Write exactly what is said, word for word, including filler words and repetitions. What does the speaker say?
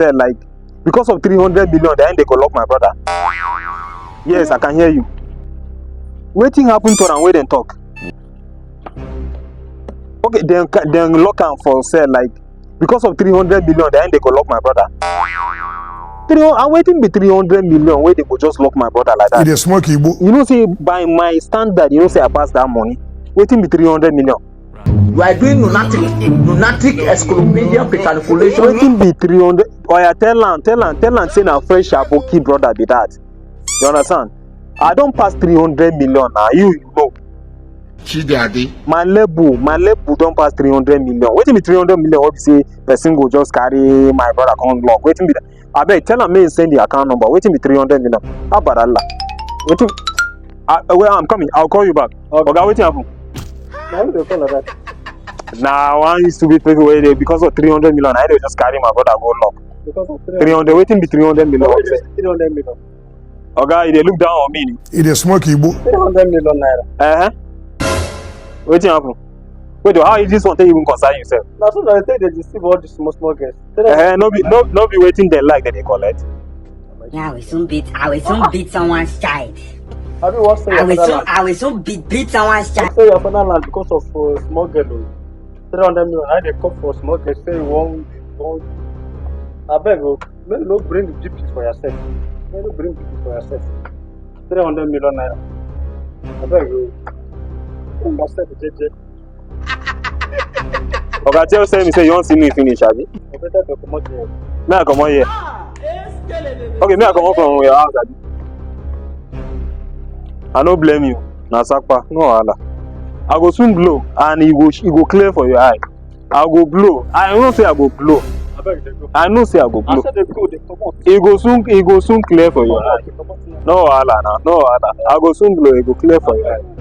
Say, like, because of three hundred million, then they go lock my brother. Yes, I can hear you. Wetin happen to am wey dem talk? Okay, dem ca- dem lock am for cell, like, because of three hundred million, then they go lock my brother. Three hundred, and wetin be three hundred million wey they go just lock my brother like E that? Dey smoke igbo. You know say by my standard, you know say I pass that money. Wetin be three hundred million? You are doing lunatic, lunatic exclusion calculation. Wetin be three hundred? Oya, tell am, tell am, tell am say na fresh aboki brother be that. You understand? I don pass three hundred million na. You, you know. Chidi Ade. My level, my level don pass three hundred million. Wetin be three hundred million wey be say person go just carry my brother come lock? Wetin be that? Abeg, tell am make he send the account number. Wetin be three hundred million? How about that? Wetin? Uh, well, I'm coming. I'll call you back. Oga, wetin happen? Na who dey call like that? Na one stupid people wey dey, because of three hundred million, I dey just carry my brother go lock. Because of three Three hundred, wetin be three hundred million? What is three hundred million? Oga, you dey look down on me. E dey smoke igbo. Three hundred million naira. Uh-huh. Wetin happen? Wait, how is this one take even concern yourself? Na so dem take dey deceive all these small small girls. Uh, no be no no be wetin dem like dem dey collect. Yeah, I will soon beat. I will soon beat someone's child. Abi you wan sell I your will father soon. land? I will soon beat beat someone's child. Sell your father land because of uh, small girl o. Three hundred million. How dey come for small girl say you wan wan. Abeg o, make you no bring G P for yourself. Make you no bring G P for yourself. Three hundred million naira. Abeg o. Put yourself jeje. Oga tell say me say you wan see me finish, abi? You better go comot here. Make I comot here. Okay, make I comot from your house, abi? I no blame you. Na sapa, no wahala. I go soon blow and e go e go clear for your eye. I go blow. I know say I go blow. Abeg dey go. I know say I go I blow. say dey go dey comot. E go soon e go soon clear for your eye. Comot dey comot now. No wahala na, no wahala. I go soon blow, e go clear for your eye.